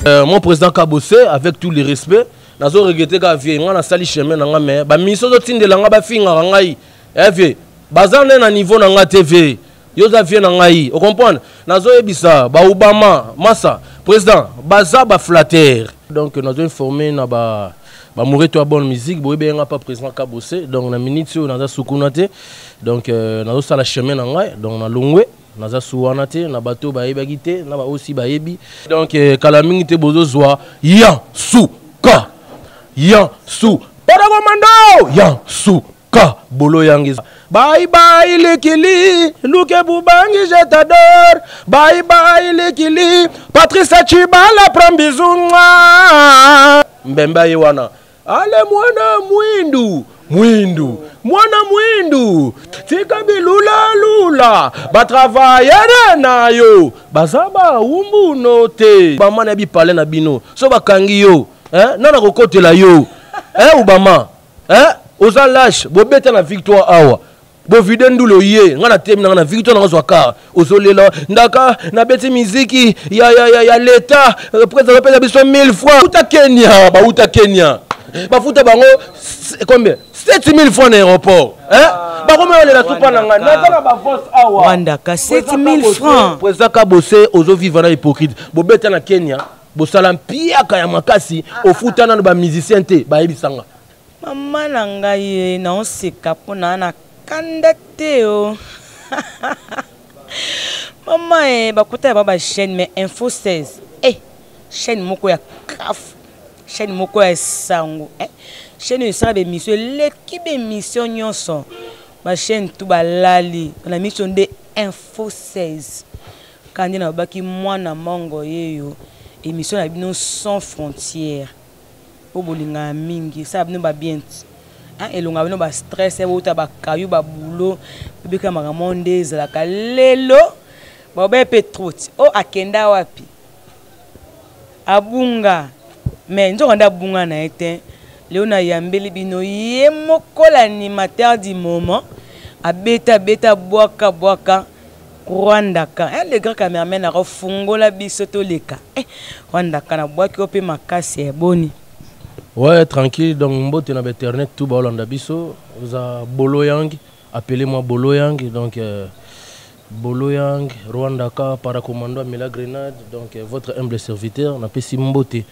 Mon président Kabose, avec tout le respect, nazo regretter ka vieux, nga nasali chemin na nga, mais ba mission ozotindela nga, bafingaka ngai. Eh vieux, baza nde na niveau na nga te. Vieux, yo oza vieux na ngai, ocomprendre? Nazoyebisa baobama masa président, baza baflatter. Donc nazo informe na ba bamoreto ya bonne musique, boyebi nga pa président Kabose. Donc na minute oyo naza sukuna te. Donc nazosala chemin na ngai. Donc nalongwe, naza su wana te na bato bayebaki te, na baosi bayebi. Donc kala mingi te bozozwa ya suka, ya su parakomando, ya suka bolo yangi. Bye bye likili luke bubangi, je t'adore. Bye bye likili Patrice Chibala, prends bisou. Mbemba ye wana ale mwana mwindu, mwindu mwana mwindu, tika bilulalula, batravaillere na yo baza bawumbuno te. Bama na bipale na bino so bakangi yo, eh? Nana kokotela yo, eh, Obama, eh? Oza lâche. Bobeta na Victoire awa, bovide ndule oye nga na temi nanga na Victoire, nanga zwa car, ozolela ndaka nabeti miziki ya leta. Président apesa biso 1000 francs uta Kenya, bauta Kenya, bafuta bango combien? 7000 francs na aéroport, hein? Bakoma olela supa na ngai, naza na bavance awa. Rwandaka 7000 francs. Président Kabose, ozovivre na hypocrite. Bobeta na Kenya, bosala mpiaka ya makasi, ofuta nano bamusicien te, bayebisanga. Mama na ngai, naoseka mpo na kanda te o mama e bakota ya ba bachaîne, mais Info 16 e chaîne moko ya kaf, chaîne moko ya sango, eh? Chaîne oyo esala baémission eleki baémission nyonso, bachaîne tu balali na miso nde Info 16. Kaka nde nalobaki, mwana mongo yeyo, émission na bino Sans Frontière oyo bolingaka mingi, esala bino babien ti elonga bino bastress, bouta bakayu babulo, bobeka makambo nde ezalaka. Lelo baobe mpe trop ti o akenda wapi, abunga, mais nzoka nde abunga na ye te. Lelo nayambeli bino ye moko, l'animateur du moment, abeta beta, bwaka bwaka, Rwandaka, eh, le grand cameraman akofungola biso toleka. Eh, Rwandaka, nabwaki yo mpe makasi ya boni? Ouais, tranquille. Donc mbote na bainternet tout baolanda biso. Oza Bolo Yang, appelez-moi Bolo Yang. Donc Bolo Yang, Rwandaka, paracommando amela grenade. Donc votre humble serviteur, napesi mbote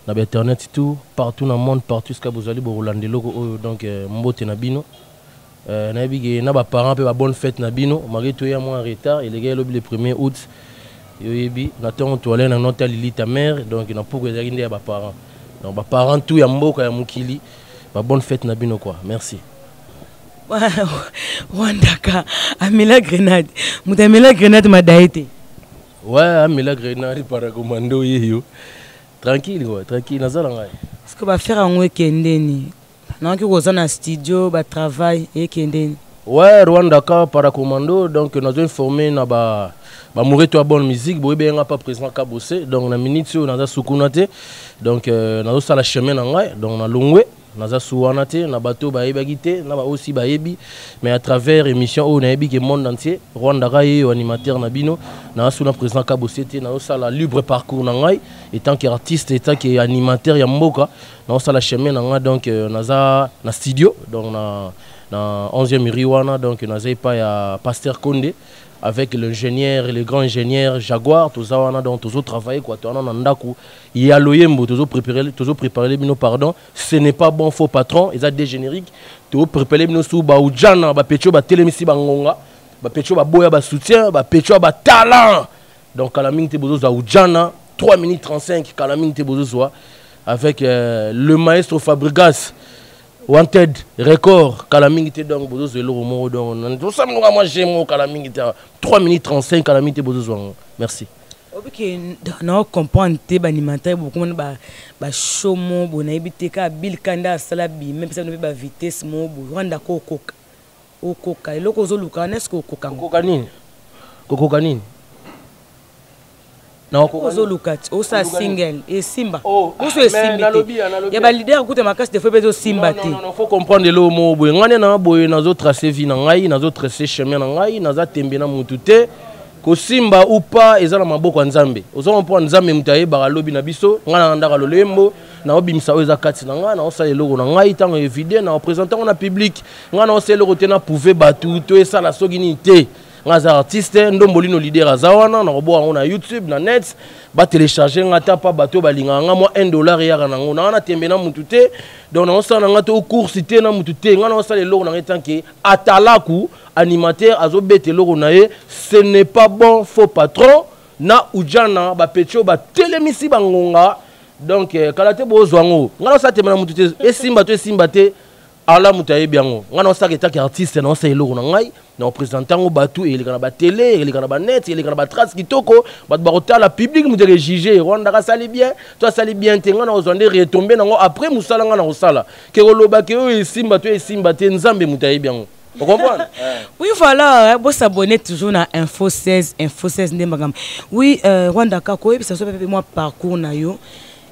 na bainternet tout partout na monde, partout esika bozali bokolanda eloko oyo. Donc mbote na bino. Nayebi ke na baparent mpe babonne fête na bino. Maki toya mwa retard, eleki elobi le 1er août. Yoyebi na ntongo toale na nota lili ta mère. Donc na poko ezalaki nde ya baparent. Donc baparent tout ya mboka ya mokili, babonne fête na bino quoi. Merci. Rwandaka amela grenade, moto amela grenade madaye te. Ouais, amela grenade, paracommando yeyo, tranquille quoi, tranquille, naza na ngai. Parce que baaffaire yango ekendeni, nayoki koza na studio, batravail ekendeni. Ouais, Rwandaka paracommando. Donc nazo informé na ba bamoreto ya bonne musique, boyebi nga pa président Kabose. Donc na minute oyo naza sukuna te. Donc nazosala chemin na ngai. Donc nalongwe, naza su wana te na bato bayebaki te, na baosi bayebi, mais à travers émission oyo nayebi ke monde entier, Rwandaka ye oyo animateur na bino, naza su na président Kabose te. Nazosala libre parcours na ngai etant que artiste, etant que animateur ya mboka, nazosala chemin na ngai. Donc naza na studio, donc na 11e rue wana. Donc naza epai ya pasteur Konde avec l'ingénieur, le grand ingénieur Jaguar. Toza wana, donc tozotravaille quoi. Towana na ndako ya loyembo, tozopréparer bino. Pardon, ce n'est pas bon, faux patron, eza des générique. Tozopréparer bino su baujana, bapetio batelemisi bangonga, bapetio baboya basoutien, bapetio ya batalent. Donc kala mingi te bozozwa ujana 3 minutes 35. Kala mingi te bozozwa avec le maestro Fabrigas, Wanted Record. Kala mingi te, donc bozozwa eloko moko. Donc tosaminoka mwa gemo kala mingi te, 3 minutes 35. Kala mingi te bozozwa yango. Merci. Obiki na comprendre te, baanimateur bokomona bashow mo boye, nayebi te kaka Bill Kanda asala bime mpesa bino mpe bavitesse mo boye. Rwandaka, okoka, okoka eloko ozoluka wana, eske okoka ngo? Kokoka nini? Kokoka nini? Ozoluka ti osala single esimba, oso esimbi te ya baleader okuta makasi, defo mpe ezosimba te. Faut comprendre eloko moko boye. Ngai nde na boye nazotrace vie na ngai, nazotrace chemin na ngai, naza tembe na mutu te. Kosimba ou pas eza na maboko ya Nzambe. Ozo comprendre, Nzambe moto ayebaka lobi na biso. Ngai na ndaka lolembo, na obimisa oyo eza kati na ngai, na osala eloko na ngai ntango evide, na opresente yango na public. Ngai na osala eloko te na prouver bato to esala soki nini te. Ngai aza artiste, Ndombolino leader aza wana, na koboka yango na YouTube, na net, ba télécharger ngai ata pa bato balingaka ngai mwa $1 eyaka nango. Na wana tembe na mutu te, donc na osala na ngai to course te na mutu te. Ngai na osala eloko na ngai tant que atalaku animateur azobeta eloko na ye, ce n'est pas bon faux patron na ujana ba petio ba telemisi ba ngonga. Donc kala te bozwa yango. Ngai na osala tembe na mutu te, esimba to esimba te, ala mutu ayebi yango. Ngai na osala etaki artiste, na osala eloko na ngai, na opresente yango bato, eleka na ba télé, eleka na ba net, eleka na ba trace kitoko, bato bakotala public mutu eke juger Rwanda asali bien, to asali bien te. Ngai na kozwa nde retomber nango après mosala ngai na kosala. Ke koloba ke oyo esimba to esimba te, Nzambe mutu ayebi yango. Vous comprenez? Oui, voilà, hein, bon s'abonner toujours na Info 16, Info 16 nde makambo. Oui, Rwanda kako, et ça soit moi parcours na yo.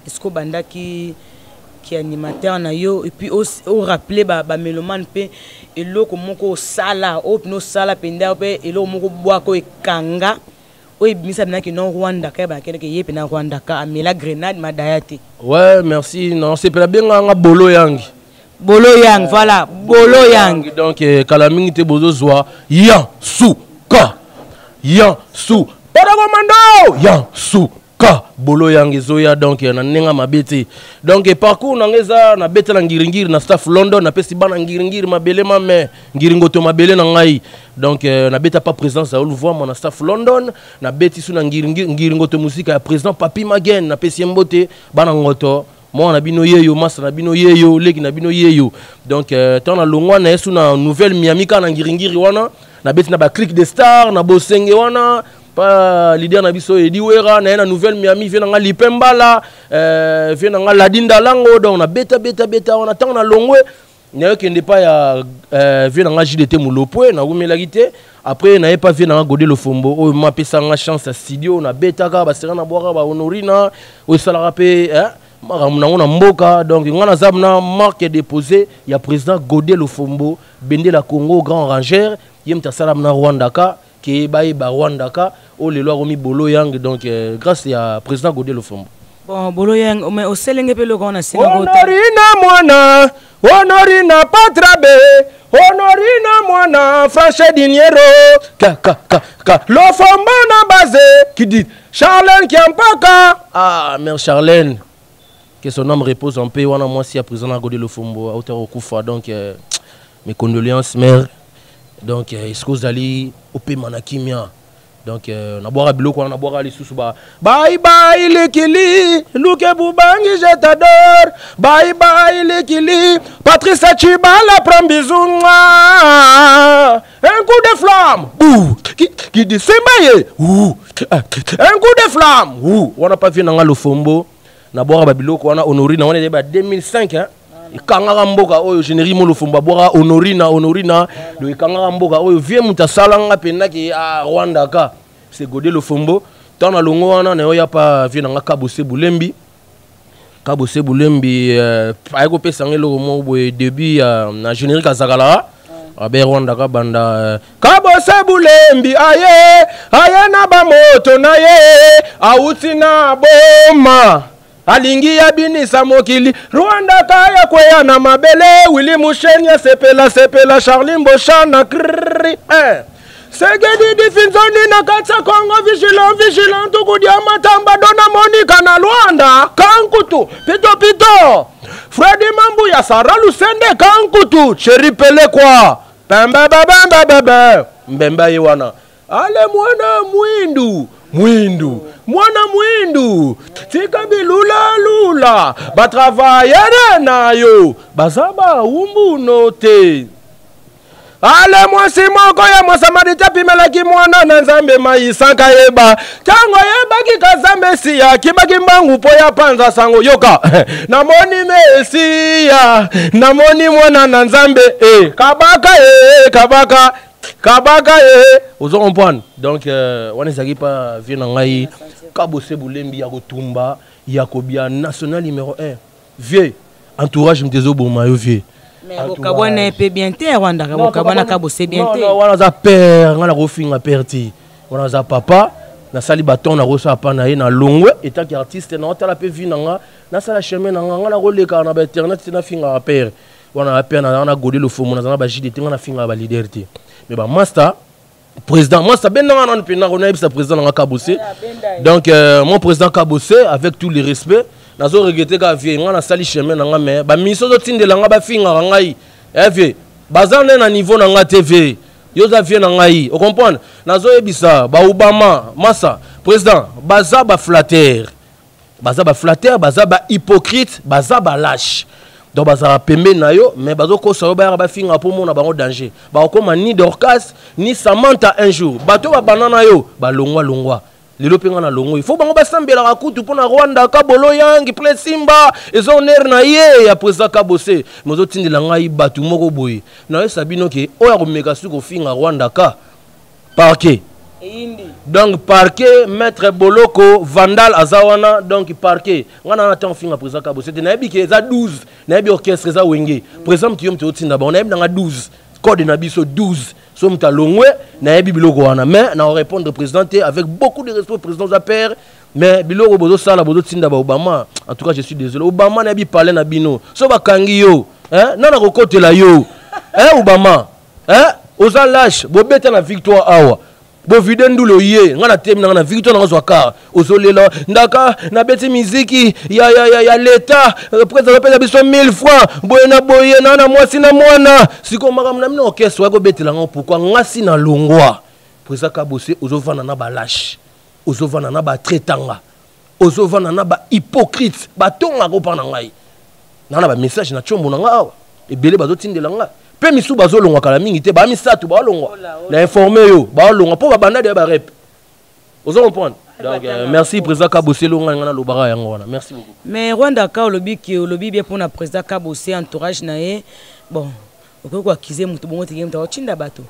Est-ce que banda qui animateur na yo et puis au rappeler ba mélomane pe eloko moko sala, au pno sala penda pe eloko moko boako ekanga. Oyo ebimisa bina ke non Rwanda ka ba kene ke ye pena Rwanda ka amela grenade madaya te. Ouais, merci. Non, c'est pela benga nga bolo yang. Bolo yang, voilà, bolo yang. Donc kala mingi te bozo zwa yan su ka. Yan su. Para komando yan su ka bolo yang ezoya donc na nenga mabete. Donc parcours na ngeza na betela ngiringiri na staff London na pesi bana ngiringiri mabele mame ngiringoto mabele na ngai. Donc na beta pas présence ya Olvoa na staff London na beti su na ngiringoto musique ya président Papi Magen na pesi mbote bana ngoto mwana na bino yeyo masa na bino yeyo leki na bino yeyo. Donc tant na longwa na yesu na nouvelle Miami ka na ngiringiri wana na beti na ba clique de stars na bosenge wana pa leader na biso Edi Wera na ye na nouvelle Miami vie na nga Lipembala vie na nga Ladinda Lango. Donc na beta beta beta wana tant na longwe na yo kende pa ya vie na nga JDT Mulopwe na wumelaki te. Après na ye pa vie na nga Godé Lofombo oyo ma pesa nga chance ya studio na betaka ba sera na bwaka ba honorina oyo esalaka pe, hein, makambo nango na mboka. Donc nga naza na marque déposée ya président Godé Lofombo Bendela Congo grand ranger ye mutu asala na Rwanda ka ke baye ba Rwanda ka o lelo akomi bolo yang. Donc grâce ya président Godé Lofombo. Bon bolo yang mais o selenge pe loko na senga ko Honorina mwana Honorina Patrabe Honorina mwana Franche Diniero ka ka ka ka Lofombo na base qui dit Charlène Kiampaka. Ah mère Charlène que son âme repose en paix. Wana mwasi ya président Godé Lofombo auteur okufa. Donc mes condoléances mère. Donc est-ce que vous allez au paiement na kimia? Donc na boira biloko na boira lisusu ba bye bye likili luke bubangi je t'adore bye bye likili Patrice Tshibala prend bisou un coup de flamme ouh qui dit Simba ye ouh un coup de flamme ouh wana pas vu nanga Lofombo na boira ba biloko wana honorina wana ba 2005 hein ekangaka mboka oyo générique mo Lofombo abwaka honorina honorina do ekangaka mboka oyo vie mutu asalanga mpenza ke, ah, Rwanda ka c'est Godé Lofombo. Tant na longo wana na yo ya pa vie nanga Kabose Bulembi. Kabose Bulembi aye kopesa nga eloko moko boye début ya na générique azakala. Abe Rwanda ka banda Kabose Bulembi aye aye na ba moto na ye auti na boma alingi ya binisa mokili Rwanda kaya kweya na mabele Willy Musheni sepela sepela Charlie Mboshana krrr, eh. Segedi difinzoni na katsa Congo vigilant vigilant tukudia matamba dona Monica na Rwanda kankutu pito pito Freddy Mambuya Sarah Lusende kankutu Cheri Pelekwa pembe bebe bebe mbemba ye wana ale mwana mwindu mwindu mwana mwindu tika bilula lula ba travaillere na yo baza ba umbu note ale mwasi moko ya mwasamarita apimelaki mwana na nzambe mai sanka yeba ntango ayebaki kaza mesiya akimaki mbangu mpo ya panza sango yoka namoni mesiya namoni mwana na nzambe e kabaka e kabaka kabaka e ozo comprendre donc wana ezalaki pa vie na ngai Kabose Bulembi ya kotumba ya kobia national numéro 1 vieux entourage mtezo boma yo vieux. Mais bokabwana pe bien te, Rwanda, Non, bokabwana bokabwana Kabose bien Non, te. non, wana za père, ngana kofinga père ti. Wana aza papa, nasali baton nakosala pa na ye na longwe etaki artiste, naotala mpe vie na nga, nasala chemin na nga. Nga nakolekaka na bainternet te, nafingaka pere wana pere nazala na Gode Lofomo, nazala na bajdt, nga nafingaka baleader te, mais bamaster président moi ça bendanga nanu mpe nako nayebisa président nanga Kabose. Donc mon président Kabose, avec tout le respect, nazo regretter kaka vie nga, nasali chemin na nga, mais bamission ozotindela nga bafingaka ngai, eh vie, baza nde na niveau na nga te. Vie, yo oza vie na ngai, ocomprendre? Nazoyebisa baobama masa président, baza baflatter, baza baflatter, baza bahypocrite, baza balâche. Donc bazala pembeni na yo, mais bazokosa yo, bayaka bafinga mpo mona bango danger. Bakokóma ni Dorcas ni Samantha un jour. Bato babanda na yo balongwa longwa lelo mpe nga na longo, il faut bango basambelaka kutu mpo na Rwanda Kabolo yangi ple simba eza honneur na ye ya président Kabose. Mais ozotindela ngai bato moko boye, nayesa bino ke oyo akomeka soki kofinga Rwanda ka parquet. Donc parquet, maître Boloko Vandal aza wana. Donc parquet, nga na ntango finga président Kabose te, nayebi ke eza 12, nayebi orchestre eza Wenge. Président moto yo moto otinda bango, nayebi nanga 12 code na biso 12. So moto alongwe, nayebi biloko wana, mais na répondre président te avec beaucoup de respect. Président oza père, mais biloko bozosala, bozotinda baobama, en tout cas je suis désolé. Obama, nayebi palais na bino, so bakangi yo, nana kokotela yo, Obama, oza lâche. Bobeta na Victoire awa, bovide ndula oye nga na temi nanga na Victoire, nanga zwa car, ozolela ndaka nabeti miziki ya leta, président apesa biso 1000 francs boye na boye na mwasi na mwana. Sikoyo makambo na bino orchestre oya kobetela ngo, pourquoi nga si na longwa? Président Kabose, ozovanda na balâche, ozovanda na batraitanga, ozovanda na bahypocrite, batongaka mpa na ngai naa na bamessage na tiombo na nga awa ebele bazotindela nga mpe misu bazolongwa kala mingi te, bamisato baolongwa na informe yo, baolongwa mpo babanda deya barep, ozo comprendre? Donc merci président Kabose, elonga nga nalobaka yango wana, merci beaucoup. Mais Rwanda ka olobi ke olobi bien mpona président Kabose, entourage na ye. Bon, okoki koaccuser moto bongo teke moto akotinda bato,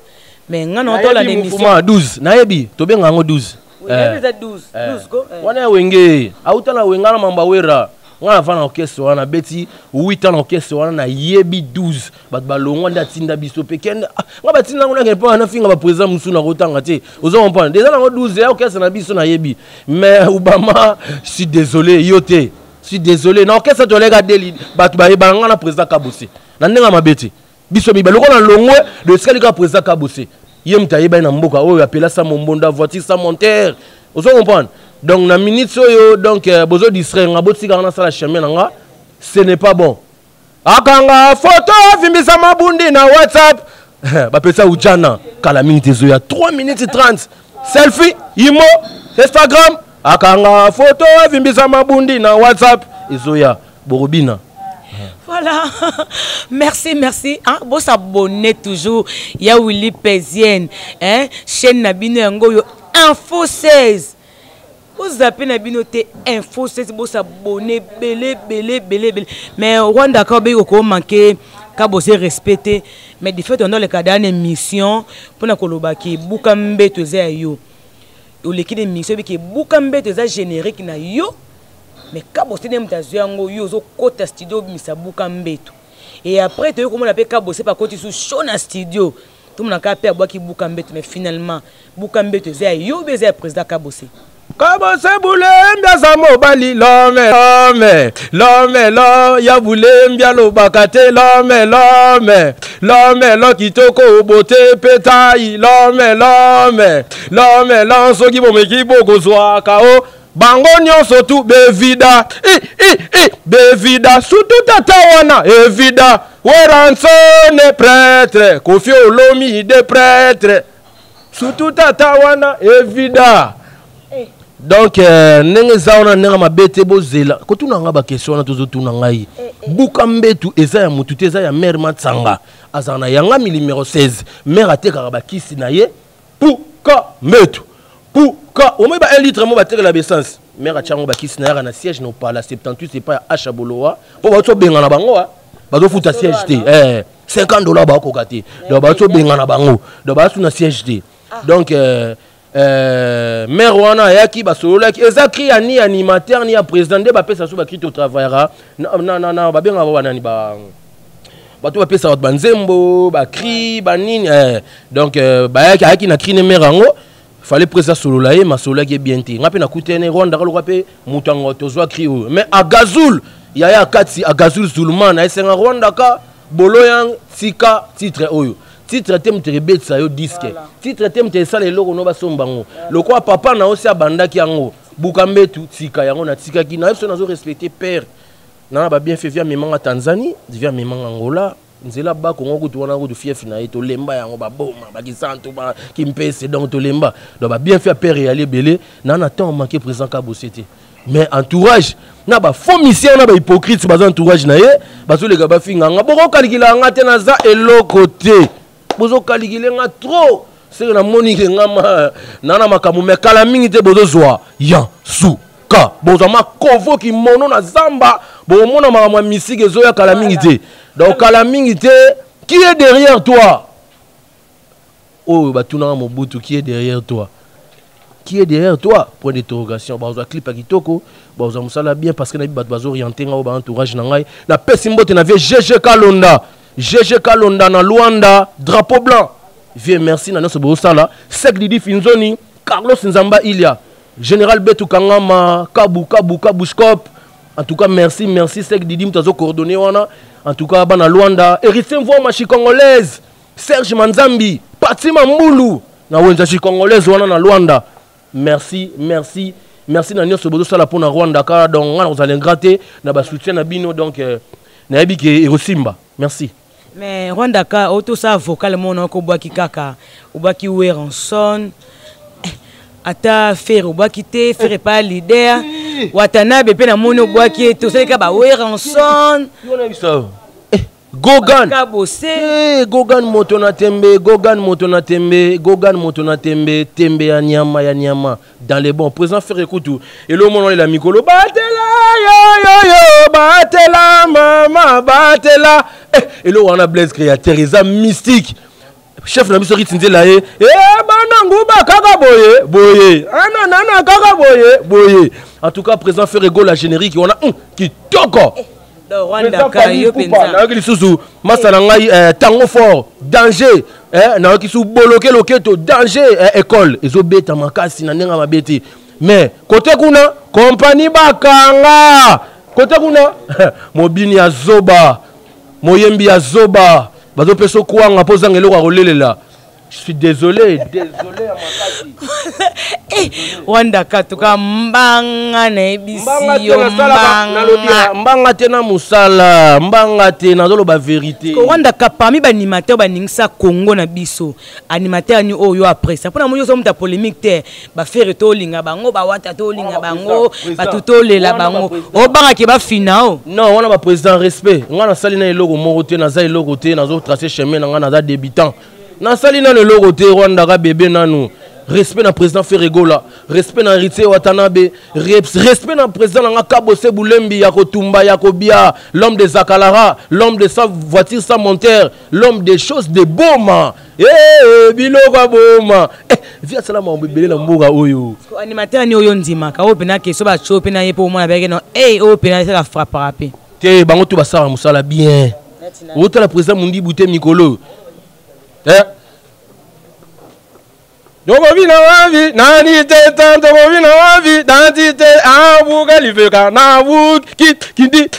mais nga na otolanda émission 12, nayebi tobenga yango 12. Eza 12 12 ko. Wana ya Wenge, auta na Wenga na mamba wera. Nga nava na orchestre wana, beti 8 ans na orchestre wana, nayebi 12. Bato balongwa nde atinda biso mpe kende nga batinda yango, nakende mpo nafinga baprésident mosusu na kotanga te, ozo comprendre? Eza nango 12 ya orchestre na biso, nayebi. Mais Obama, je suis désolé, yo te, je suis désolé. Na orchestre toleka deli, bato bayebana nga na président Kabose na ndenge ya mabe te. Biso mibale lokola longwe de esikali kaka président Kabose, ye moto ayebani na mboka oyo apela sa mombonda voiture sans monteur, ozo comprendre? Donc na minute oyo, donc bozo distraire nga, botikaka nasala chemin na nga, ce n'est pas bon. Akanga foto avimbisa mabundi na WhatsApp, bapesa ujana kala mingi te, ezoya 3 minutes 30, selfie imo Instagram, akanga foto avimbisa mabundi na WhatsApp, ezoya borobina. Voilà. Merci, merci. Hein? Bon s'abonner toujours. Ya Willy Pezienne. Hein? Chaîne na bino yango yo Info 16. Bozape na bino te Info 16, bosabonner bele bele bele bele. Mais Rwanda ka obeyi ko manquer ka bose respecter, mais du fait on le kada na émission pona koloba ki buka mbeto eza ya yo. Oleki na émission biki buka mbeto eza générique na yo. Mais Kabose nde moto azwi yango, yo ozokɔta studio obimisa buka mbeto, et après toyei komona mpe Kabose mpe akoti su show na studio, tomona kaka mpe abwaki buka mbeto. Mais finalement buka mbeto eza ya yo mpe eza ya président Kabose? Kabose Bulembi aza mobali, l'homme, l'homme, l'homme, lo ya Bulembi alobaka te, l'homme, l'homme, l'homme, lo kitoko bote mpe tai, l'homme, l'homme, l'homme, lo soki bomeki bokozwaka o bango nyonso tu bevida i i i bevida, surtout tata wana evida Weransone, prêtre Kofi Olomide, prêtre surtout tata wana evida. Donc ndenge eza wana, ndenge mabe te, bozela kotuna nga baquestion wana tozotuna ngai. Buka mbetu eza ya motu te, eza ya mare Matsanga, azala na yangami numéro 16. Mare atekaka bakisi na ye puka mbetu puka, omoi ba 1 litre mo batekela baessence. Mare atyango bakisi na yaka na siège na Opala 78 epai ya Asha Bolowa, mpo bauti obengana bango, bazofuta siège te, 50 $ bakoka te, donc bauti obengana bango, donc baasuna siège te. Donc maire wana ayaki, basololaki, eza cri ya ni animateur ni ya président nde bapesa so bacri. Totravaillera na babengaka banani, ba bato bapesaka bato banzembo, bacri banini. Donc bayaki, ayaki na cri ne maire yango. Fallait président solola ye, masololaki ye bien te. Nga mpe nakutene Rwanda kaloka mpe moto yango tozwa cri oyo. Mais Agazul, yaya kati Agazul Zulman, ayesenga Rwanda ka boloyang tika titre oyo. Titre te moto ebetisa yo disque. Voilà. Titre te moto esala eloko no basomba yango. Lokola papa na osi abandaki yango. Buka mbetu tika yango natikaki. Na biso nazo respecter père. Na ba bien fait via memanga Tanzanie, via memanga Angola. Nzela ba Congo kutu wana kutu fief na ye tolemba yango baboma bakisantu ba kimpese donc tolemba donc ba bien fait père eyali ebele na na temps manqué président Kabose te mais entourage na ba faux mission na ba hypocrite baza entourage na ye bazoleka bafinga nga bokokalikila nga te naza eloko te bozokalikile nga trop seke namoni ke nga na na makambo me kala mingi te bozozwa ya su ka bozwa makovo kimono na zamba bokomona makambo ya misike ezoya kala mingi te donc kala mingi te qui est derrière toi oyo batunaka Mobutu qui est derrière toi, qui est derrière toi, point d'interrogation. Bazwa clip ya kitoko, bazwa mosala bien parce que nayebi bato bazooriente ngai oyo baentourage na ngai. Napesi mbote na vie GG Kalonda, GG Kalonda na Luanda, drapeau blanc vie, merci na nyonso bozosala. Sek Didi Finzoni, Carlos Nzamba Ilia, Général Betu Kangama, Kabu Kabu Kabuskop, en tout cas merci, merci Sek Didi moto azocoordonne wana. En tout cas bana Luanda, Héritier Mvoma chi congolaise, Serge Manzambi, Pati Mambulu na wenza chi congolaise wana na Luanda, merci, merci, merci na nyonso bozosala mpona Rwanda kaka. Donc nga nakozala ingrat te na basoutien na bino, donc nayebi ke ekosimba. Merci. Mais Rwanda ka otosala vocal mona okobwaki kaka obwaki Werrason, ata Ferre obwaki te, Ferre pa leader Watanabe mpe namoni obwaki ye te, osali kaka ba Werrason. Gogan. Hey, Gogan moto na tembe, Gogan moto na tembe, Gogan moto na tembe, tembe ya nyama ya nyama dans les bons. Président Ferre kutu, elo mono la mikolo batela yo yo yo batela mama batela. Eh, elo wana Blaise créateur eza mystique. Chef na biso ritsi nzela ye. Eh bana nguba kaka boye boye. Ana nana kaka boye boye. En tout cas président Ferre Gola générique wana kitoko. Eh. Nayoki lisusu masa na ngai tango fort danger, nayoki su boloke loketo danger, école ezobeta makasi na ndenge mabe te, mais kote kuna kompani bakanga kote kuna mobini ya zoba, moyembi ya zoba bazopesa okwanga mpo ozanga eloko ya kolelela. Je suis désolé, désolé ya makasi. Eh, Rwanda katuka mbanga nayebisi yo mbanga. Mbanga te na mosala, mbanga te, nazoloba vérité. Rwanda ka parmi baanimateur baningisa Congo na biso, animateur ni oyo après ça mpona moni ozo muta polémique te, baFerre tolinga bango, bawata tolinga bango, bato tolela bango, obangaki bafina o. Non, wana baprésident respect, nga nasali na eloko moko te, naza eloko te, nazotrace chemin na nga, naza débutant, nasali nano eloko te. Rwanda ka bebe nanu. Respect na président Ferre Gola, respect na Héritier Watanabe, respect na président nanga Kabose Bulembi ya kotumba ya kobia, l'homme de Zakalara, l'homme de sa voiture sans monteur, l'homme des choses de boma, eh biloko ya boma, eh via sala mambo ebele na mboka oyo. Animateur ni oyo ndimaka oyo mpena keso batio mpe na ye mpo omona beke no e oyo mpena esaka frappera mpe. Te, bango to basala mosala bien. Otala président Mundibu te mikolo eh tokobina wapi nani te tan, tokobina wapi nani te abuka lifeka na buki kindi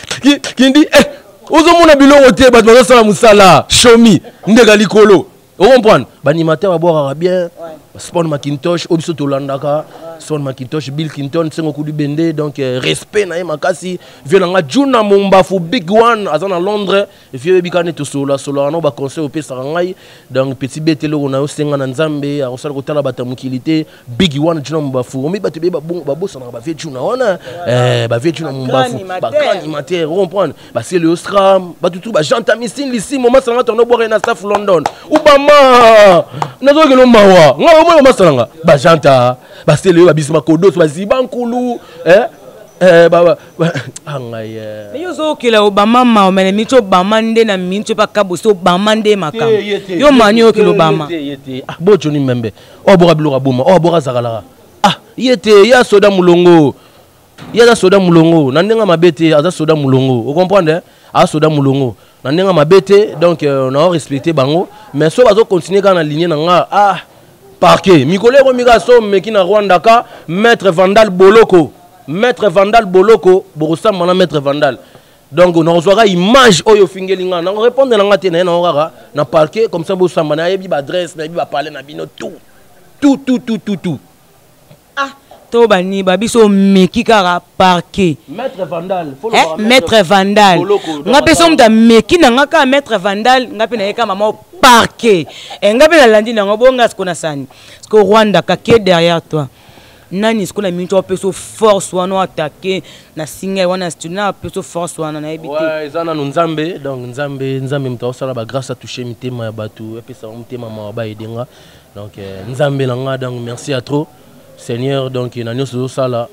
kindi, eh ozomona biloko te, bato bazosala mosala shomi ndeka likolo, ocomprendre. Baanimateur babwakaka bien, Spawn Macintosh oyo biso tolandaka, Spawn Macintosh, Bill Clinton Sengo Kudu Bende, donc respect na ye makasi. Vie na nga Juna Mombafu Big One aza na Londres, vie oyebi kaka nde tosolola sololaka nao baconseil opesaka ngai, donc petit bete eloko na yo senga na Nzambe akosala kotala bato ya mokili te. Big One Juna Mombafu omi bato ebeye babosanaka bavie Juna wana, bavie Juna Mombafu, bagrand animateur, ocomprendre, basele yo stram bato tu bajantamisine lisimo masalanga tondo bwaka ye na staff London ubama nazokelo mawa nga omona masalanga bajanta basele yo babisima kodos baziba nkulu ngai. Mais yo ozokela Obama mawa, me na miniti Obama nde na miniti oyo bakabosi Obama nde makambo yo mani oyokela Obama. Bo Joni Membe oyo aboka biloko aboma oyo aboka azakalaka, ah ye te, ye asoda molongo, ye aza soda molongo na ndenge mabe te, aza soda molongo, ocomprendre, aza soda molongo na ndenge mabe te, donc nao respecte bango, mais so bazocontinue kaka na ligne na nga, ah Parquet mikolo ekomi kaka so omeki na Rwanda ka maître Vandal Boloko, maître Vandal Boloko, bokosamba na maître Vandal. Donc nakozwaka image oyo ofingeli nga, nako répondre na nga te, na ye nango kaka na parquet, comme ça bosamba. Nayebi baadresse, nayebi bapale na bino, tout tout tout tout tout tout. Ah, to bani ba biso omeki kaka parquet. Maître Vandal. Eh, maître Vandal, nga mpe so moto ameki na nga kaka maître Vandal, nga mpe nayeka mama parquet. E nga mpe nalandi nango bonga. Siko nasani siko Rwanda kake derrière toi nani siko na minute apesa force wana oatake na singa wana studio na apesa force wana, nayebi te. Eza nanu Nzambe. Donc Nzambe, Nzambe moto aosala bagrâce, atouche mitema ya bato, epesa bango motema mawa, baede nga. Donc Nzambe na nga, donc merci à trop Seigneur. Donc na nyonso ozosala,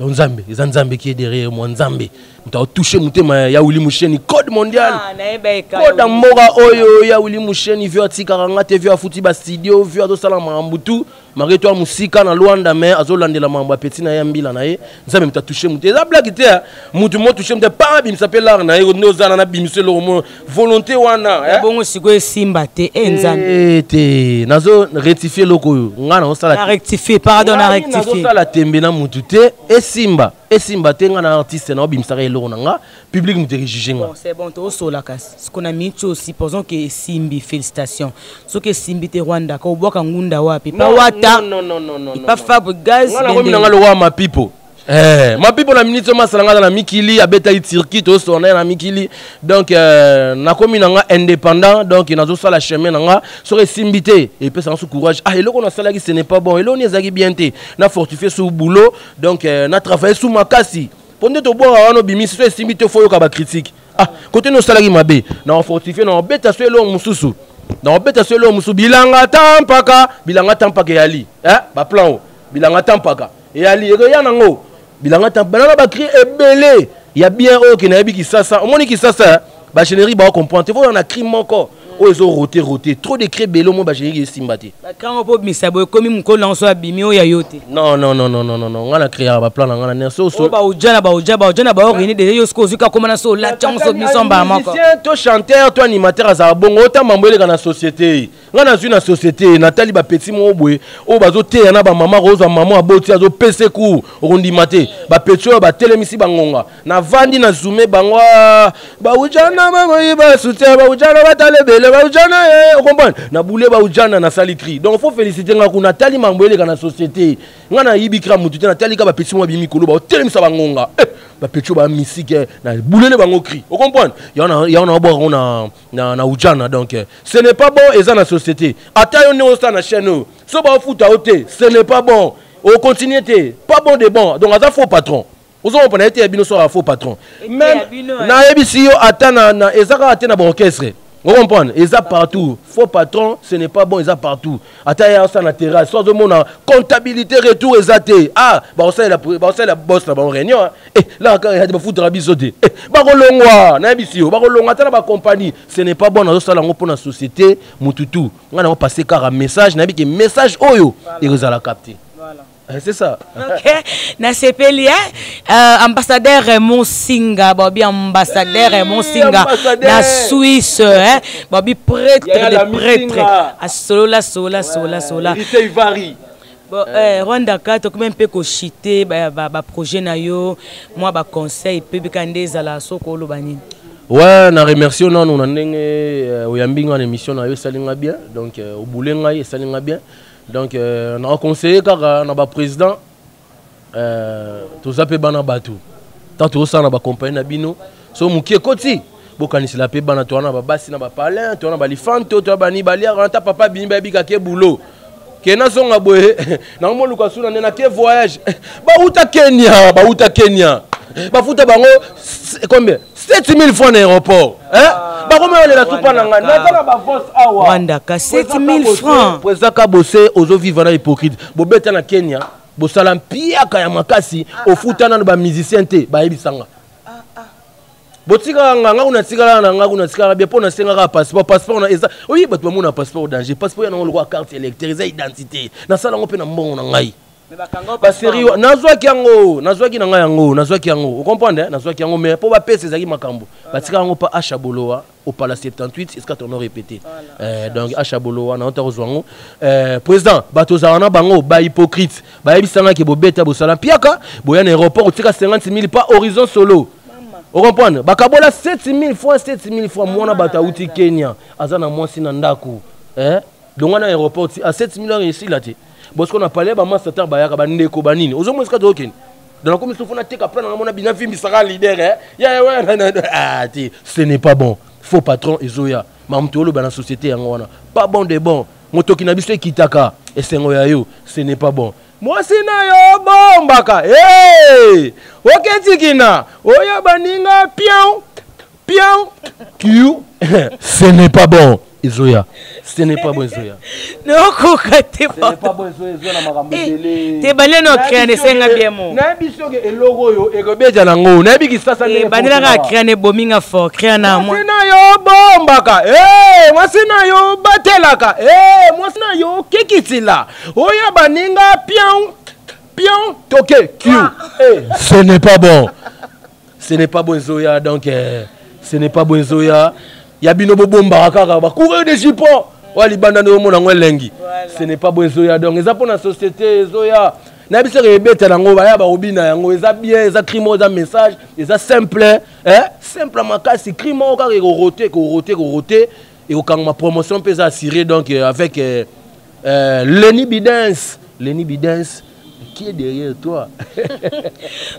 donc Nzambe, eza Nzambe qui est derrière moi. Nzambe moto aotouche motema ya Wili Musheni, code mondial. Ah, code ya mboka oyo ya Wili Musheni. Vieux atikaka nga te, vieux afuti bastudio, vieux azosala makambo tu malgré to mosika na Lwanda, mais azolandela makambo ya petit na ye, ya mbila na ye. Nzambe moto atouche moto, eza blague te. Motu mo touche moto pa abimisa mpe lare na ye nde ozala na bimisa eloko mo volonté wana. Bongo sikoyo esimba te e Nzambe. Te, nazo rectifie eloko oyo ngai naosala. Rectifie, pardon, na rectifie. Nazosala tembe na mutu te. Esimba, esimba te, ngai na artiste naobimisaka eloko na nga, public moto ejuge nga. Bon, c'est bon, tozosola kasi siko na miniti oyo, supposons ke esimbi, félicitation. Soki esimbi te, Rwanda ka obwaka ngunda wapi? Pa wata, pa Fabregas. Nakomi nanga lokola Mapipo. Eh, Mapipo na miniti oyo masala nga aza na mikili, abetaki Turquie, tosona ye na mikili. Donc nakomi na nga indépendant, donc nazosala chemin na nga. Soki esimbi te, epesanga so courage. Ah, eloko nasalaki, ce n'est pas bon, eloko ni ezalaki bien te, na fortifie sur boulot. Donc na travaille sous makasi mpo nde tobwaka wana obimisi. So esimbi te, fo oyoka bacritique: ah, kote nini osalaki mabe. Na fortifie, na obeta so eloko mosusu, na obeta so eloko mosusu. Bilanga ta mpaka, bilanga ta mpaka eyali, eh? Baplan o bilanga ta mpaka eyali, ekoya nango bilanga ta banana, bacri ebele ya bien oyo ke nayebi Kisasa. Omoni Kisasa, bagénérique baocomprendre te. Fo na cri moko oyo ezo rote rote, trop de cri ebele, omoi bagénérique esimba te. Bakrango mpo bimisa boye, ekomi mokolo nango so abimi oyo ya yo te. Non, non, non, non, non, non, non, nga na créaka baplan na nga na nerso. So bauja na bauja, bauja na baoreni deja, yo sikoyo ozwi kakoma na so olati yango, so bimiso mbala moko. Musicien to chanteur to animateur azala bongo, ota mambo eleka na société. Nga nazwi na société, natali bapeti moko boye oyo bazoteya na bamama, kozwa mama aboti, azopesa cours, okondima te. Bapeti oyo batelemisi bangonga, navandi na zume bango: baujana bamoyi basoutien, baujana batala ebele, baujana, ocomprendre. Nabule baujana, nasali cri. Donc faut féliciter nga kuna. Natali mambo eleka na société, nga nayibi cri ya motu te. Natali ka bapeti moko babimi mikolo, baotelemisa bangonga, bapeti oyo bamisike, na bulele bango cri, ocomprendre. Yango na obwaka yango na ujana. Donc ce n'est pas bon, eza na société. Ata yo ndenge osala na chaîne oyo, so baofuta yo te, ce n'est pas bon, ocontinue te. Pas bon de bon, donc aza faux patron. Ozomopona ye te ya bino, so aza faux patron. Même nayebisi yo, ata na eza kaka te na baorchestre, ocomprendre, eza partout. Faux patron, ce n'est pas bon, eza partout. Ata ye asala na terrasse, so azomona comptabilité retour eza te, ah, bakosalela boss na bango réunion, eh, la bafutaka biso te, eh, bakolongwa. Nayebisi yo, bakolongwa ata na bacompagnie. Ce n'est pas bon, nazosala yango mpo na société mututu. Ngai nango passe kaka message, nayebi ke message oyo ekozala capté. C'est ça. Ok, nasepeli, hein? Ambassadeur Raymond Singa, babi ambassadeur Raymond Singa na Suisse, hein? Babi prêtre de prêtre. Asolola sola sola sola. Ivari. Bon, Rwanda ka tokomi mpe koshite baprojet na yo, mwa baconseil mpe bika nde ezala soki oloba nini. Ouais, na remercie nanu na ndenge oyambi nga na émission na yo, esali nga bien. Donc obule ngai, esali nga bien. Donc na conseiller kaka na baprésident, toza mpe bana bato. Tant tozosala na bacompagnie na bino, so mokie ekoti, bokanisela mpe bana. Toza na babasi na bapalin, toza na balifanto, toza bani baliaka ta papa bimi, bayebika ke bulo ke nazonga boye, nango moluka suna nde nake voyage. Bauta Kenya, bauta Kenya, bafuta bango combien? 7000 francs na aéroport. Bakomi olela supa na ngai, naza na bavance awa. Wandaka 7000 francs. Président Kabose, ozovivre na hypocrite. Bobeta na Kenya, bosala mpiaka ya makasi, ofuta nano bamusicien te. Bayebisanga botikaka nga, nga kuna tikalaka na nga kuna tikalaka bien mpo nasengaka passeport. Passeport na eza oyi, bato bamona passeport danger. Passeport ya nango lokola carte électeur, eza identité. Nasala yango mpe na mbongo na ngai. Basérie nazwaki yango, nazwaki na ngai yango, nazwaki yango, ocomprendre, nazwaki yango, mais mpo bapesa ezalaki makambo. Batika yango mpa Asha Bolowa Opala 78, esika tono répété. Donc Asha Bolowa na ota kozwa yango. Président, bato ozala na bango bahypocrite, bayebisangaki bobeta bosala mpiaka boya na aéroport, otika 50 000 pa Horizon Solo, ocomprendre, bakabola 7000 fois 7000 fois. Mwana bato auti Kenya, aza na mwasi na ndako, eh? Donc wana aéroport ti a 7000 heures esila te. Bosiko na palais, bamaster bayaka, bandeko banini, ozomona esika tokokende. Donc nakomi sofu nateka plan nanga, mona bina vimbisaka leader, eh? Ya ah te, ce n'est pas bon. Faux patron ezoya, mamutu oloba na société yango wana, pas bon de bon. Motoki na biso ekitaka esengo ya yo, ce n'est pas bon. Mwasi na yo bombaka, hey! Oketikina oyo baninga pion pion kiu, ce n'est pas bon. Ezoya, ce n'est pas bon, ezoya. Naokoka te. Ce n'est pas bon, ezoya, ezoya na makambo ebele. Te, baleno créane esenga bien mo. Nayebi soki eloko oyo ekobeta nango, nayebi kisasa. Ndenge bandelaka créane ebominga fort, créana. Mwasi na yo bombaka, mwasi na yo batelaka, mwasi na yo kekitila oyo baninga pion pion toke q, ce n'est pas bon, ce n'est pas bon. Ezoya, donc ce n'est pas bon, ezoya ya bino bobombaka kaka bacoureur de jupon oyo libanda nde omona yango elengi, ce n'est pas bon. Ezoya, donc eza mpona société. Ezoya, nayebi soki ebeta nango, baya bakobina yango, eza bien. Eza cri moko, eza message, eza simple, eh? Simple makasi. Cri moko kaka ekorote, ekorote, ekorote, ekokangama. Promotion mpe eza assuré, donc avec Lenny Bidens, Lenny Bidens qui est derrière toi.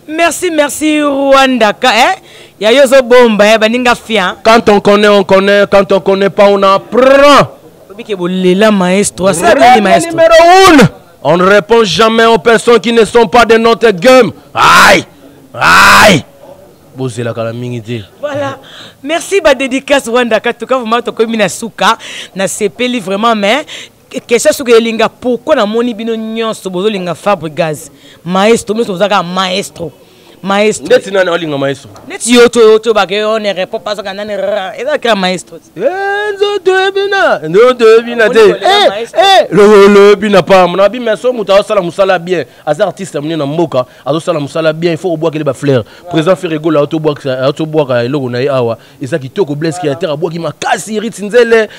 Merci, merci Rwandaka, eh? Ya yo ozobomba, eh, baninga fian. Quand on connaît, on connaît. Quand on connaît pas, on apprend. Obike bolela maestro asala maestro. Numéro 1, on ne répond jamais aux personnes qui ne sont pas de notre game. Aïe aïe, bozelaka na mingi te. Voilà, merci. Badédicace Rwandaka, tuka vraiment tokomi na suka, nasepeli vraiment. Mais question soki elinga, pourquoi namoni bino nyonso bozolinga Fabregas maestro? Nyonso bozalaka maestro, maestro. Ndeti nani olinga maestro? Neti yo to bake, on ne répond pas soka nani, eza kaka maestro. Nzoto ebina, nzoto ebina te, lokolo ebina pamba na bi. So moto azosala mosala bien, aza artiste monene na mboka, azosala mosala bien, il faut kobwakele bafleur. Président Ferre Gola aotobwaka eloko na ye awa, eza kitoko. Blaise Créateur abwaki makasi, Riti Nzele,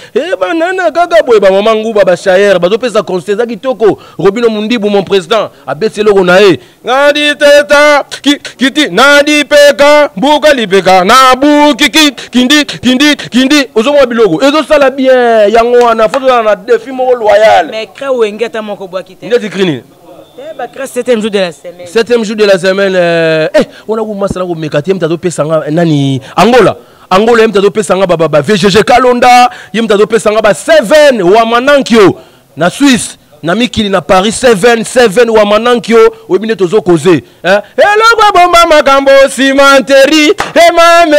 banana kaka boye, bamama nguba, bashayere bazopesa conseil, eza kitoko. Robino Mundibu, mon président, abeti eloko na ye, ngadi teta kiti nadi peka mbuka lipeka nabuki kindi kindi kindi. Ozomona biloko ezosala bien, yango wana fo tozala na défi moko loyal. Mais cri Wenge ata moko bwaki te. Ndeti cri nini? Bacri septième jour de la semaine. Septième jour de la semaine, wana kumasala komeka te. Ye moto azopesanga nani? Angola, Angola, ye moto azopesanga ba VGG Kalonda, ye moto azopesanga ba 7 Wamanankio na Suisse, na mikili na Paris, 7 7 Wamanankio. Oyebi nde tozokoze eloko ebomba makambo, cimenterie emame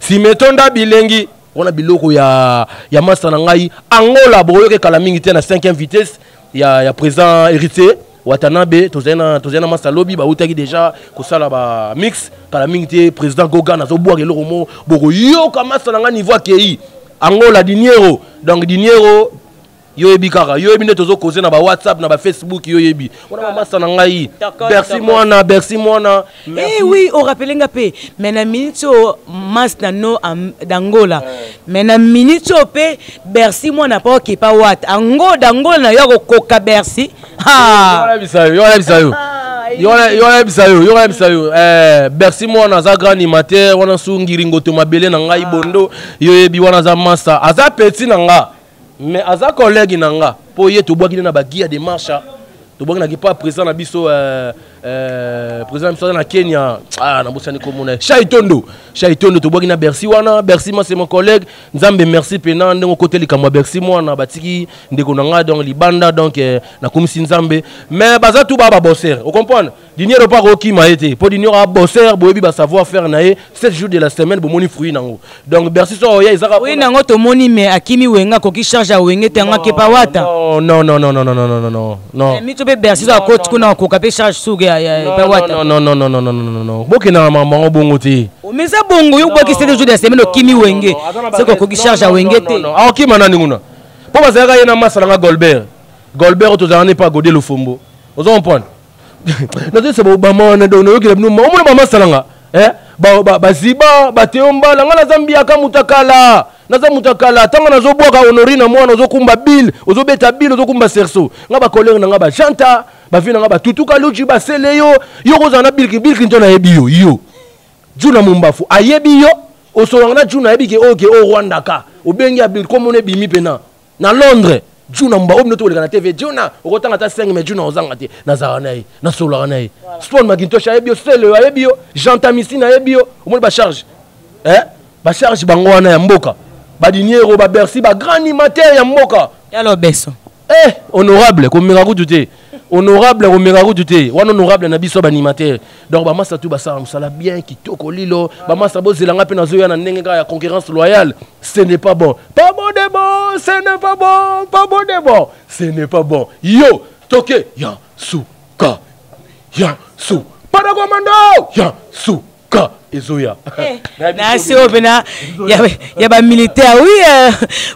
nsima etonda bilengi. Wana biloko ya masa na ngai Angola. Bokoyoka ekala mingi te na 5e vitesse ya président Héritier Watanabe. Tozali na masa lobi, bautaki déjà kosala bamix. Kala mingi te, président Gogan azobwaka eloko mo, bokoyoka masa na ngai niveau akei Angola Diniero. Donc Diniero, yo yebi kaka, yo yebi nde tozokoze na bawhatsapp, na bafacebook, yo yebi wana bamasa na ngai. Bercy mwana, Bercy mwana. Eh oui, orappelé nga mpe, mais na minute oyo mas na no d'Angola, mais na minute oyo mpe Bercy mwana mpa okepa wat ango d'Angola na yo akokoka Bercy. Yo nayebisa yo, yo nayebisa yo, yo nayebisa yo, Bercy mwana aza grand animateur wana. Su ngiringoto mabele na ngai bondo, yo yebi wana aza masa, aza petit na nga, mais aza collègue na nga mpo ye tobwaki nde na baguia de marche, tobwaki naki mpa président na biso, président na biso aza na Kenya, ah, nabosani komona, Shaitondo, Shaitondo. Tobwaki na Bercy wana. Bercy ma, c'est mon collègue. Nzambe merci mpena ndenge okota likambo ya Bercy mwana, batiki ndeko na ngai donc libanda. Donc nakumisi Nzambe, mais baza tu baa babosser, ocomprendre. Diniero mpo akokima ye te, mpo Diniero abosser, boyebi basavoir faire na ye 7 jours de la semaine, bomoni fruit nango. Donc Bercy so oya ezaka. Oui, nango tomoni, mais akimi Wenga, akoki charge ya Wenge te, yango akepa Wata. Non, non, non, non, non, non, non, non, non, non. Mito mpe Bercy so akoti kuna, akoka mpe charge suki ya pa Wata. Non, non, non, non, non, non, non, bokendaka makambo yango bongo te. Mais eza bongo, yo obwaki 7 jours de la semaine, okimi Wenge, soki okoki charge ya Wenge te. Akokima nani kuna? Mpo bazalaka ye na masa nanga Golbert, Golbert oyo tozalaka ne mpa Gode Lofombo. Ozo comprendre? Nazoyesa baobama wana, donc nayokela bino omona bamasalanga eh? Baziba bateo mbala ngai naza mbiaka moto akala, naza moto akala. Ntango nazobwaka honori na mwana, ozokumba bile, ozobeta bile, ozokumba cerceau. Ngai bakolere na ngai bajanta bavi na ngai batutuka luji basele yo yo kozala na Bill Bill Clinton ayebi yo, yo Juna Mumbafu ayebi yo, osolanga na Juna ayebi ke oyo ke oyo Rwandaka obengi ya Bill komona ebimi mpena na Londres. Juna Mumba oyo bino tokoleka na TV, Juna okotanga ata 5 mais Juna ozanga te, nazalaka na ye, nasololaka na ye. Spawn Macintosh ayebi yo, Sele ayebi yo, Jean Tamisine ayebi yo, omoni bacharge eh? Bacharge bango wana ya mboka, badiniero babercy, bagrand animateur ya mboka. Ya lobeso. Eh, honorable komeka kutu te, honorable komeka kutu te wana, honorable na biso baanimateur. Donc bamasa tu basala mosala bien kitoko lilo. Bamasa bozelanga mpe nazoya na ndenge kaka ya concurrence loyale. Ce n'est pas bon, pas bon de bon, ce n'est pas bon, pas bon de bon, ce n'est pas bon. Yo toke ya suka ya su parakomando ya suka ezoya. Na se oyo mpena ya bamilitaire, oui,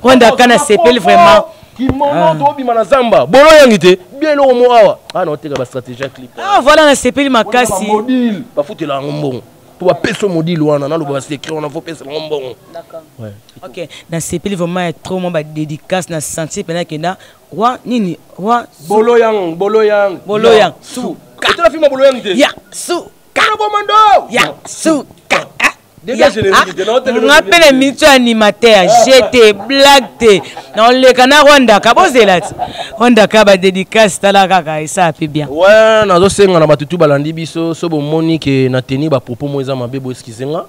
Rwanda kana sepeli vraiment. Kimono tobima na zamba bolo yangi te bien eloko mo awa ah na oteka bastratégie ya clip. Ah voilà, nasepeli makasi. Modile bafutela yango mbongo mpo bapesa modile wana, naloba basecret wana, fo pesa yango mbongo. Ouais. Ok, nasepeli vraiment ya trop mwa badédicace na sentir mpena kenda roi nini roi. Bolo yang bolo yang. Bolo yang su. Otala filma bolo yang te. Ya su. Komando. Ya suka. Nga nga mpe na minute animateur gt blague te, naoleka na Rwandaka, bozela ti Rwandaka badédicace, tala kaka esala mpe bien. Ouais, nazosenga na bato tu balandi biso, so bomoni ke na teni bapropos mo eza mabe, boexcuse nga.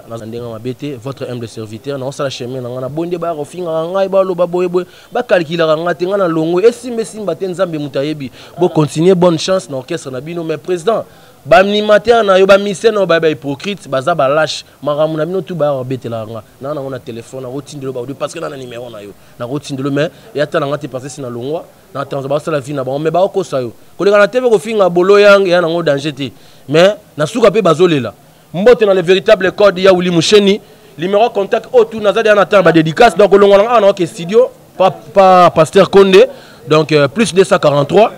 Naza ndenge mabe te, votre humble serviteur naosala chemin na ngai. Naboyi nde baya kofingaka ngai, baloba boyeboye, bakalkulaka ngai te. Ngai na longo esimba esimba te, Nzambe moto ayebi. Bocontinue, bonne chance na orchestre na bino. Mais président, baanimateur na yo, bamusicien na yo, baya bahypocrite, baza balâche. Makambo na bino tu baya kobetelaka nga naa nango na telefone, nakotindelo baaudio parce que na na numéro na yo, nakotindelo. Mais eyata na nga te parce que si na longwa na tanzo basala vie na bango, mais baokosa yo koleka na TV kofinga bolo yang eya nango danger te, mais na suka mpe bazolela. Mbote na le véritable code ya Willy Musheni, numéro contact oyo tu naza deya na temps badédicace. Donc olongwa na nga awa na oke studio pa, pa pasteur Konde. Donc plus 243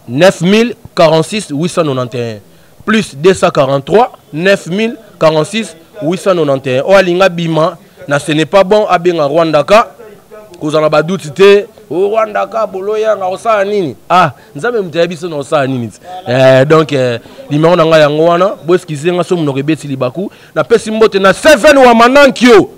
9046 891, plus 243 9046 891. Oyo alinga bima na ce n'est pas bon, abenga Rwandaka, kozala baduti te. O Rwandaka bolo yanga osala nini? Ah, Nzambe moto ayebi so na osala nini ti. Donc numéro na ngai yango wana. Boexcuse nga so monoko ebeti libaku. Napesi mbote na Seven wa Manankio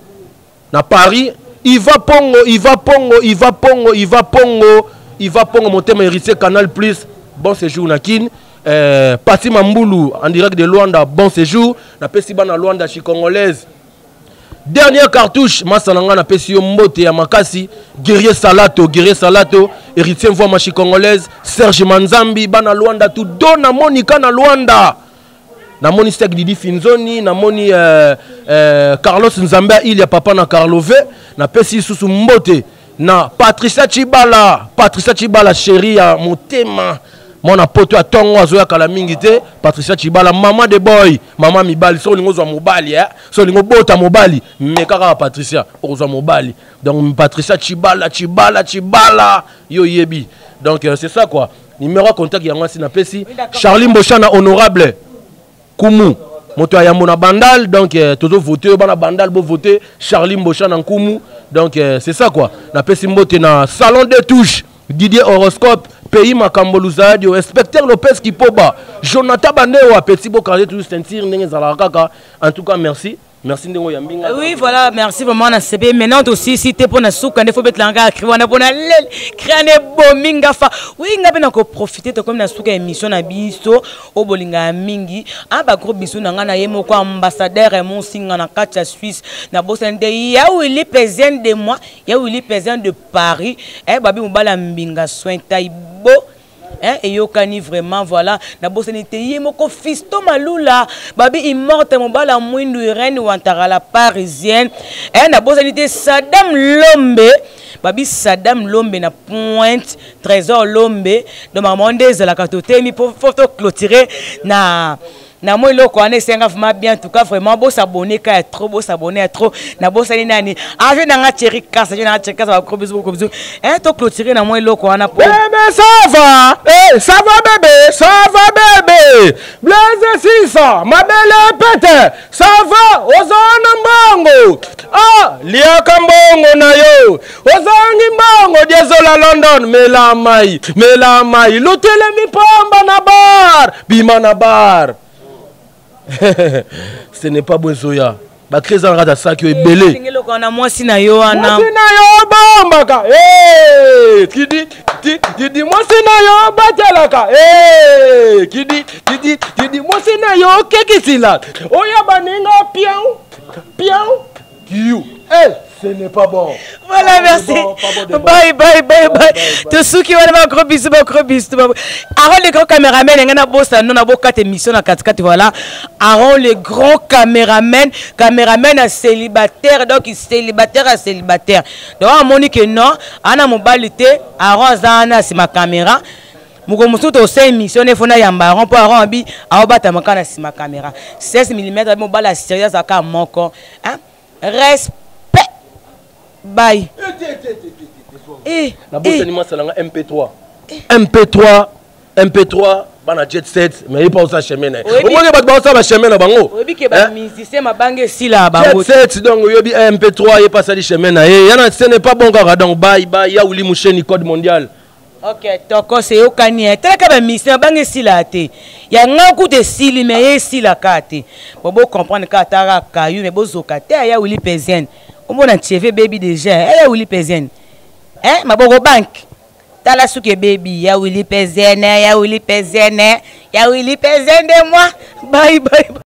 na Paris, Iva Pongo, Iva Pongo, Iva Pongo, Iva Pongo, Iva Pongo motema héritier Canal Plus, bon séjour na Kin. Pati Mambulu en direct de Luanda, bon séjour. Napesi bana Luanda chi congolaise. Dernière cartouche, masala nga napesi yo mbote ya makasi, guerrier Salato, guerrier Salato, héritier Mvoa Machi congolaise, Serge Manzambi, bana Luanda tout dona Monica na Luanda. Namoni Sek Didi Finzoni, namoni Carlos Nzambe il ya papa na Carlove, napesi lisusu mbote na Patricia Chibala, Patricia Chibala chérie ya motema. Mwana poto ya tongo azoya kala mingi te, Patricia Chibala mama de boy, mama mibali, so olingo ozwa mobali eh? So olingo bota mobali, meka kaka Patricia, okozwa mobali. Donc Patricia Chibala, Chibala, Chibala, yo yebi. Donc c'est ça quoi. Numéro contact yango asi napesi. Charlie Mboshana honorable Kumu moto ya yambo na Bandal. Donc tozo voter bana Bandal, bo voter Charlie Mboshana Nkumu. Donc c'est ça quoi. Napesi mbote na salon de touche Didier Horoscope, Pays Makambo Luzadio, Inspecteur Lopez Kipoba, Jonathan Bandewa, Petit Bokardé, toujours ceinture, ndenge zala kaka. En tout cas, merci. Merci ndenge oyambi nga. Oui, voilà, merci vraiment na CP. Maintenant aussi si te pona suka nde faut betla nga cri wana pona lel cri ane bomi nga fa. Oui, nga pe na ko profiter to comme na suka émission na biso o bolinga ya mingi. Ah ba gros bisous na nga na ye moko ambassadeur Raymond Singa na kati ya Suisse. Na bosa nde ya Willy Pezen de moi, ya Willy Pezen de Paris. Eh babi mobala mbinga soin tai bo. Hein, eyokani vraiment, voilà, nabosani te ye moko Fisto Malula babi immorte mobala mwindu Irène Wantara la parisienne. Hein, nabosani te Saddam Lombe babi Saddam Lombe na Pointe Trésor Lombe. Donc maman nde ezalaka totemi po faut to clôturer na Na moi eloko wana esenga vraiment bien. En tout cas vraiment bosabone ka ya trop, bosabone ya trop. Nabosani nani? Ave nanga Thierry Kasa, ave nanga Thierry Kasa, ba gros bisous, gros bisous. Hein, to clôturer na moi eloko wana po. Bébé, ça va? Eh, ça va bébé, ça va bébé. Blaise Sisa, ma belle pète. Ça va? Ozana mbongo. Ah, liaka mbongo na yo. Ozangi mbongo diezola London, mela mai, mela mai. Lutelemi pamba na bar, bima na bar. Ce n'est pas bon zoya. Bakri eza na kati ya saki oyo ebele. Eloko wana mwasi na yo wana. Mwasi na yo bombaka. Eh, kidi ti kidi mwasi na yo batelaka. Eh, kidi kidi kidi mwasi na yo kekisila. Oya baninga pian pian kiu. Eh, ce n'est pas bon. Voilà, merci. Bon, pas bon débat. Bye, bye, bye, bye. Bye, bye. Tosuki wana ba gros bisous, ba gros bisous. Aaron le grand caméraman, nga na bossa non na bokate émission na katikati voilà. Aaron le grand caméraman, caméraman à célibataire, donc célibataire à célibataire. Donc amoni que non, ana mobali te, Aaron aza na sima caméra. Moko mosusu tosala émission ne fona yamba Aaron mpo Aaron abi aobatama kaka na nsima caméra 16 mm abi mobali ya sérieux azalaka moko, hein? Respect, bye. Eh, nabosani masala nga MP3 MP3 MP3 bana jet set, mais ye pa osala chemin na ye. Omoni bato baosala bachemin na bango. Oyebi ke bamusicien mabanga esila bango. Jet set, donc oyebi MP3 ye pa asali chemin na ye yana, ce n'est pas bon kaka. Donc bye bye, ya Wili Musheni, code mondial. Ok, tokos eyokani ye. Talaka bamusicien mabanga esila te, ya nga kuta esili, mais ye esilaka te. Bo bocomprendre kaka, taka kayu mais bozoka te. Aya Wili Pesienne, omona cheve ebebi déjà. Aya Wili Pesienne, eh, maboko banke, tala suki ebebi. Ya Wili Pesienne, ya Wili Pesienne, ya Wili Pesienne de moi. Bye bye, bye.